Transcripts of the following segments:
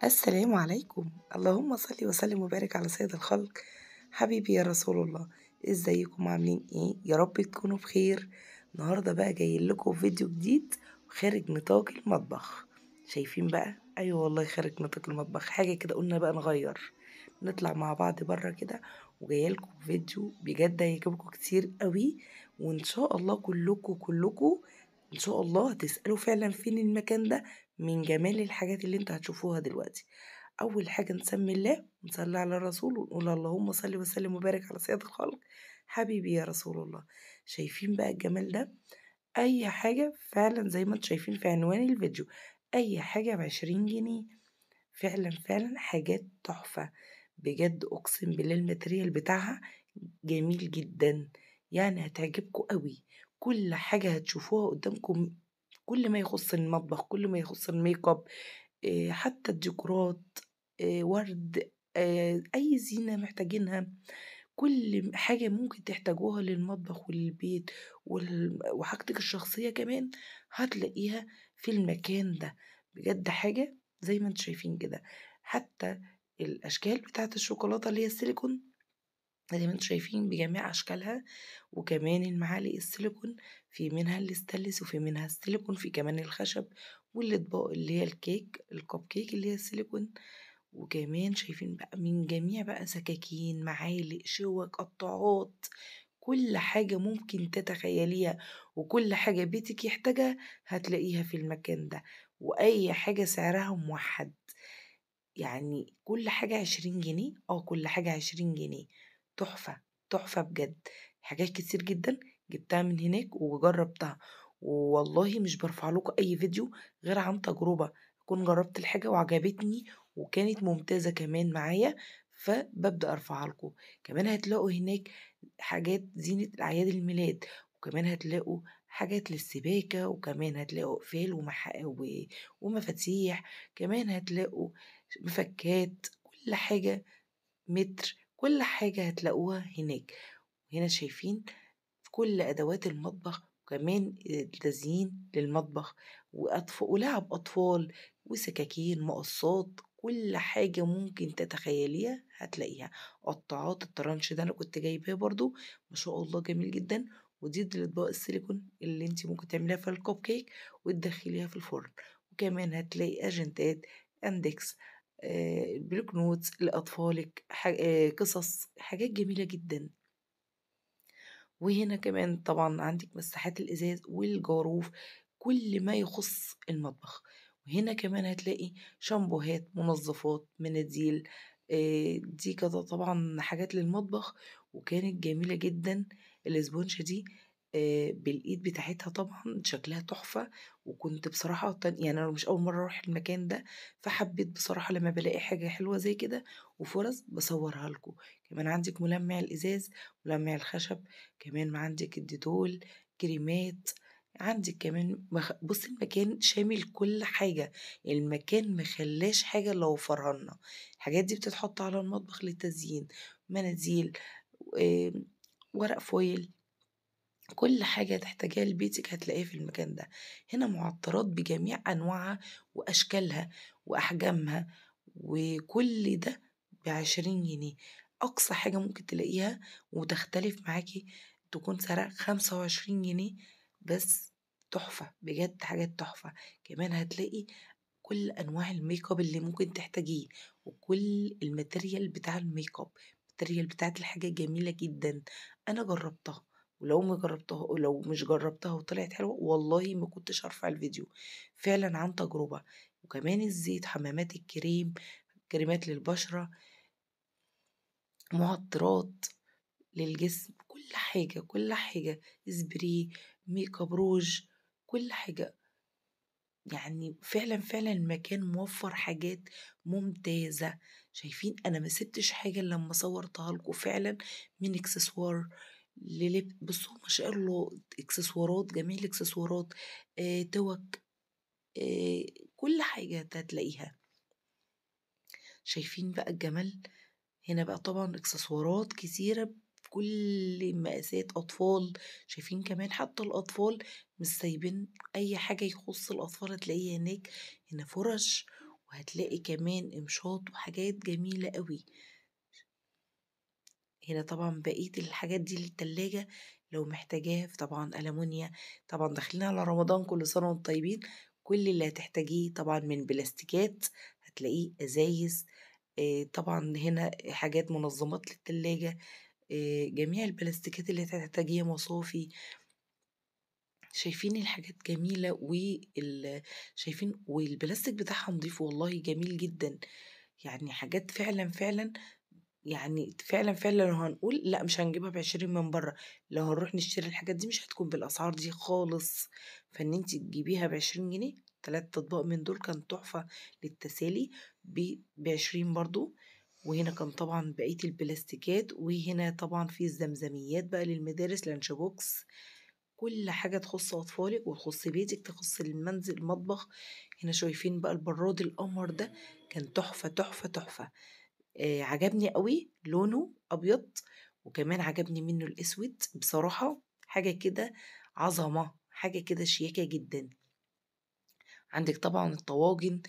السلام عليكم. اللهم صل وسلم وبارك على سيد الخلق حبيبي يا رسول الله. ازيكم عاملين ايه؟ يا رب تكونوا بخير. النهارده بقى جاي لكم فيديو جديد خارج نطاق المطبخ. شايفين بقى؟ ايوه والله خارج نطاق المطبخ، حاجة كده قلنا بقى نغير، نطلع مع بعض بره كده. وجاية لكم فيديو بجد هيعجبكم كتير قوي، وان شاء الله كلكم ان شاء الله هتسالوا فعلا فين المكان ده من جمال الحاجات اللي انتوا هتشوفوها دلوقتي. اول حاجة نسمي الله ونصلي على الرسول ونقول اللهم صل وسلم وبارك على سيد الخلق حبيبي يا رسول الله. شايفين بقى الجمال ده؟ اي حاجة فعلا زي ما انتوا شايفين في عنوان الفيديو، اي حاجة ب20 جنيه. فعلا فعلا حاجات تحفة بجد، اقسم بالله ال material بتاعها جميل جدا، يعني هتعجبكم قوي. كل حاجة هتشوفوها قدامكم، كل ما يخص المطبخ، كل ما يخص الميك اب، حتى الديكورات، ورد، اي زينة محتاجينها، كل حاجة ممكن تحتاجوها للمطبخ وللبيت وحاجتك الشخصية كمان هتلاقيها في المكان ده. بجد حاجة زي ما انتم شايفين كده. حتى الاشكال بتاعت الشوكولاتة اللي هي السيليكون زي ما انتم شايفين بجميع اشكالها، وكمان المعالق السيليكون في منها الاستانلس وفي منها السيليكون، في كمان الخشب، والاطباق اللي هي الكيك الكب كيك اللي هي السيليكون. وكمان شايفين بقى من جميع بقى سكاكين، معالق، شوك، قطاعات، كل حاجة ممكن تتخيليها وكل حاجة بيتك يحتاجها هتلاقيها في المكان ده. وأي حاجة سعرها موحد، يعني كل حاجة 20 جنيه. كل حاجة 20 جنيه. تحفة تحفة بجد. حاجات كتير جدا جبتها من هناك وجربتها، والله مش برفع لكم أي فيديو غير عن تجربة، أكون جربت الحاجة وعجبتني وكانت ممتازة كمان معايا، فببدأ أرفعها لكم. كمان هتلاقوا هناك حاجات زينة أعياد الميلاد، وكمان هتلاقوا حاجات للسباكة، وكمان هتلاقوا أقفال ومفاتيح، كمان هتلاقوا مفكات، كل حاجة متر، كل حاجة هتلاقوها هناك. هنا شايفين كل أدوات المطبخ، وكمان التزيين للمطبخ، ولعب أطفال، وسكاكين، مقصات، كل حاجة ممكن تتخيليها هتلاقيها. قطاعات الترنش ده أنا كنت جايباه برضو ما شاء الله جميل جدا. ودي الأطباق السيليكون اللي انت ممكن تعمليها في الكب كيك وتدخليها في الفرن. وكمان هتلاقي أجندات، index، block notes لأطفالك، قصص، حاجات جميلة جدا. وهنا كمان طبعا عندك مساحات الإزاز والجاروف، كل ما يخص المطبخ. وهنا كمان هتلاقي شامبوهات، منظفات، مناديل، دي كده طبعا حاجات للمطبخ، وكانت جميلة جدا. الاسبونجة دي بالإيد بتاعتها طبعا شكلها تحفة. وكنت بصراحة يعني أنا مش أول مرة أروح المكان ده، فحبيت بصراحة لما بلاقي حاجة حلوة زي كده وفرص بصورها لكم. كمان عندك ملمع الإزاز، ملمع الخشب، كمان عندك الديتول، كريمات، عندك كمان بصي المكان شامل كل حاجة، المكان مخلاش حاجة لو وفرها لنا. الحاجات دي بتتحط على المطبخ للتزيين، مناديل، ورق فويل، كل حاجة تحتاجيها لبيتك هتلاقيها في المكان ده. هنا معطرات بجميع أنواعها وأشكالها وأحجامها، وكل ده ب20 جنيه. أقصى حاجة ممكن تلاقيها وتختلف معاكي تكون سعرها 25 جنيه بس. تحفة بجد، حاجات تحفة. كمان هتلاقي كل أنواع الميك اب اللي ممكن تحتاجيه، وكل ال material بتاع ال makeup، ال material بتاعت الحاجة جميلة جدا. أنا جربتها، ولو ما جربتها، ولو مش جربتها وطلعت حلوة والله ما كنتش هرفع الفيديو، فعلا عن تجربة. وكمان الزيت، حمامات الكريم، كريمات للبشرة، معطرات للجسم، كل حاجة، كل حاجة، spray، makeup، روج، كل حاجة. يعني فعلا فعلا المكان موفر حاجات ممتازة. شايفين انا ما سبتش حاجة لما صورتها لكم فعلا، من اكسسوار للب، بصوا ما شاء الله اكسسوارات، جميع الاكسسوارات، توك، كل حاجة هتلاقيها. شايفين بقى الجمال؟ هنا بقى طبعا اكسسوارات كتيرة بكل مقاسات، أطفال. شايفين كمان حتى الأطفال مش سايبين أي حاجة يخص الأطفال هتلاقيها هناك. هنا فرش وهتلاقي كمان امشاط وحاجات جميلة قوي. هنا طبعا بقية الحاجات دي للتلاجة لو محتاجاها، طبعا ألمونيا، طبعا داخلين على رمضان، كل سنة وانتم طيبين. كل اللي هتحتاجيه طبعا من بلاستيكات هتلاقيه، ازايز، طبعا هنا حاجات منظمات للتلاجة، جميع البلاستيكات اللي هتحتاجيها، مصافي. شايفين الحاجات جميلة، شايفين والبلاستيك بتاعها نضيف والله، جميل جدا. يعني حاجات فعلا فعلا، يعني فعلا فعلا لو هنقول لا مش هنجيبها ب20 من بره، لو هنروح نشتري الحاجات دي مش هتكون بالاسعار دي خالص. فان انت تجيبيها ب20 جنيه 3 اطباق من دول كان تحفة للتسالي ب20 برضو. وهنا كان طبعا بقية البلاستيكات، وهنا طبعا في الزمزميات بقى للمدارس، lunch box، كل حاجة تخص أطفالك وتخص بيتك، تخص المنزل، المطبخ. هنا شايفين بقى البراد القمر ده كان تحفة تحفة تحفة، عجبني قوي لونه أبيض، وكمان عجبني منه الأسود. بصراحة حاجة كده عظمة، حاجة كده شياكة جدا. عندك طبعا الطواجن،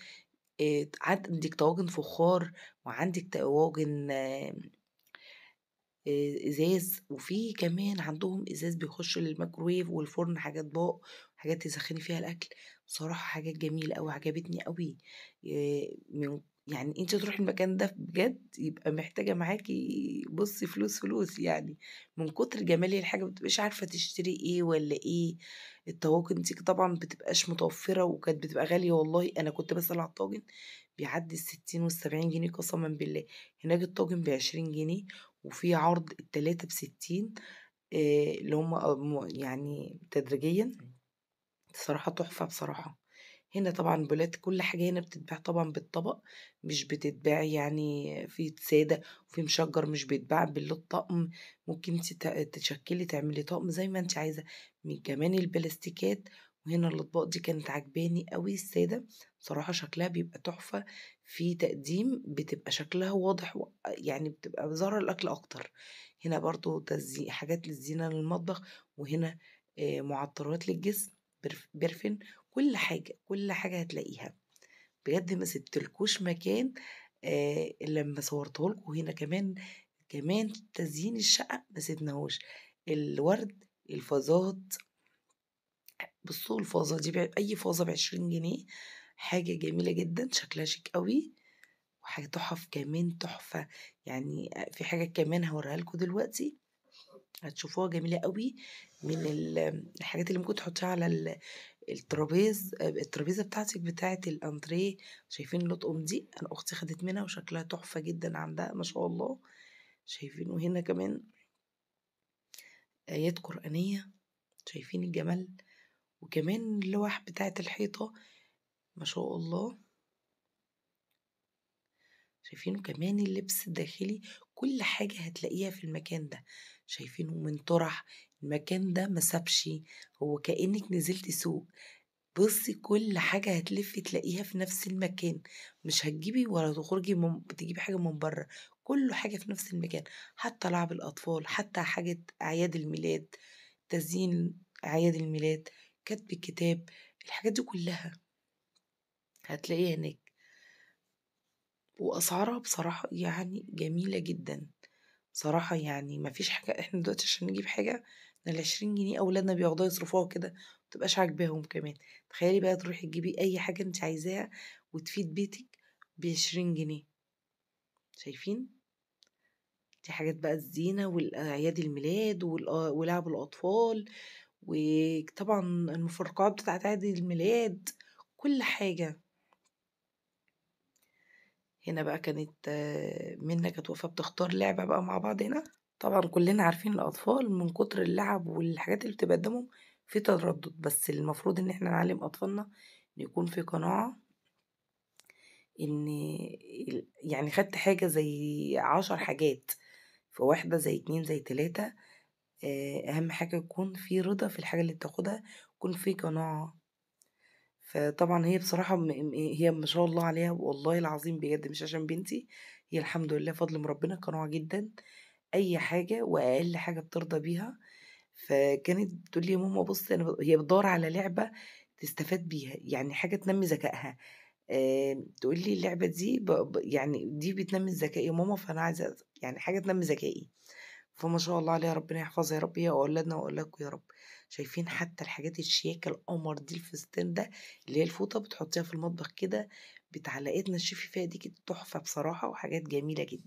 عندك طواجن فخار، وعندك طواجن ازاز، وفي كمان عندهم ازاز بيخش للميكروويف والفرن، حاجات اطباق، حاجات تسخني فيها الاكل. بصراحة حاجات جميلة قوي، عجبتني قوي. يعني انت تروحي المكان ده بجد يبقى محتاجه معاكي بصي فلوس فلوس، يعني من كتر جمال الحاجة ما بتبقيش عارفه تشتري ايه ولا ايه. الطواجن دي طبعا بتبقاش متوفرة، وكانت بتبقى غالية والله. انا كنت بسأل على الطاجن بيعدي 60 وال70 جنيه قسما بالله. هناك الطاجن ب20 جنيه، وفي عرض 3 ب60، اللي هم يعني تدريجيا. بصراحة تحفة بصراحة. هنا طبعا بولات، كل حاجة هنا بتتباع طبعا بالطبق، مش بتتباع يعني في سادة وفي مشجر، مش بيتباع بالطقم. ممكن انت تشكلي تعملي طقم زي ما انت عايزة، من كمان البلاستيكات. وهنا الاطباق دي كانت عجباني قوي السادة، بصراحة شكلها بيبقى تحفة في تقديم، بتبقى شكلها واضح يعني بتبقى ظاهرة الاكل اكتر. هنا برضو حاجات للزينة للمطبخ، وهنا معطرات للجسم، برفن، كل حاجة، كل حاجة هتلاقيها بجد. ما سبتلكوش مكان لما صورتهولكوا. هنا كمان تزيين الشقة ما سيبناهوش، الورد، الفازات. بصوا الفازة دي أي فازة ب20 جنيه، حاجة جميلة جدا، شكلها شيك قوي، وحاجة تحف كمان تحفة. يعني في حاجة كمان هوريها لكم دلوقتي هتشوفوها جميلة قوي، من الحاجات اللي ممكن تحطيها على الترابيزة بتاعتك بتاعة الانتريه. شايفين اللطقم دي؟ انا اختي خدت منها وشكلها تحفة جدا عندها ما شاء الله. شايفين؟ وهنا كمان آيات قرآنية، شايفين الجمال؟ وكمان اللوح بتاعة الحيطة ما شاء الله، شايفينه؟ كمان اللبس الداخلي، كل حاجة هتلاقيها في المكان ده. شايفينه؟ من طرح المكان ده ما سابش، هو كأنك نزلت سوق. بصي كل حاجة هتلفي تلاقيها في نفس المكان، مش هتجيبي ولا تخرجي تجيبي حاجة من بره، كل حاجة في نفس المكان. حتى لعب الأطفال، حتى حاجة أعياد الميلاد، تزيين أعياد الميلاد، كتب الكتاب، الحاجات دي كلها هتلاقيها هناك. وأسعارها بصراحة يعني جميلة جدا صراحة. يعني ما فيش حاجة، احنا دلوقتي عشان نجيب حاجة من 20 جنيه أولادنا بياخدوها يصرفوها كده، متبقاش عاجباهم كمان. تخيلي بقى تروحي تجيبي أي حاجة انت عايزاها وتفيد بيتك ب20 جنيه. شايفين؟ دي حاجات بقى الزينة والأعياد الميلاد ولعب الأطفال، وطبعا المفرقعات بتاعت عيد الميلاد، كل حاجة. هنا بقى كانت منى كانت واقفة بتختار لعبة بقى مع بعض. هنا طبعا كلنا عارفين الأطفال من كتر اللعب والحاجات اللي بتبقى قدامهم في تردد، بس المفروض ان احنا نعلم أطفالنا ان يكون في قناعة، ان يعني خدت حاجة زي 10 حاجات في واحدة، زي 2، زي 3، اهم حاجة يكون في رضا في الحاجة اللي بتاخدها، يكون في قناعة. فطبعا هي بصراحة هي ما شاء الله عليها والله العظيم بجد، مش عشان بنتي، هي الحمد لله فضل من ربنا قناعة جدا، اي حاجة واقل حاجة بترضى بيها. فكانت بتقول لي يا ماما بصي، هي بتدور على لعبة تستفاد بيها، يعني حاجة تنمي ذكائها، تقول لي اللعبة دي ب ب يعني دي بتنمي الذكاء يا ماما، فأنا عايزة يعني حاجة تنمي ذكائي. فما شاء الله عليها، ربنا يحفظها يا رب، هي وأولادنا وأولادكم يا رب. شايفين حتى الحاجات الشياكة القمر دي، الفستان ده اللي هي الفوطة بتحطيها في المطبخ كده بتعلقيها تنشفي فيها، دي كده تحفة بصراحة، وحاجات جميلة جدا.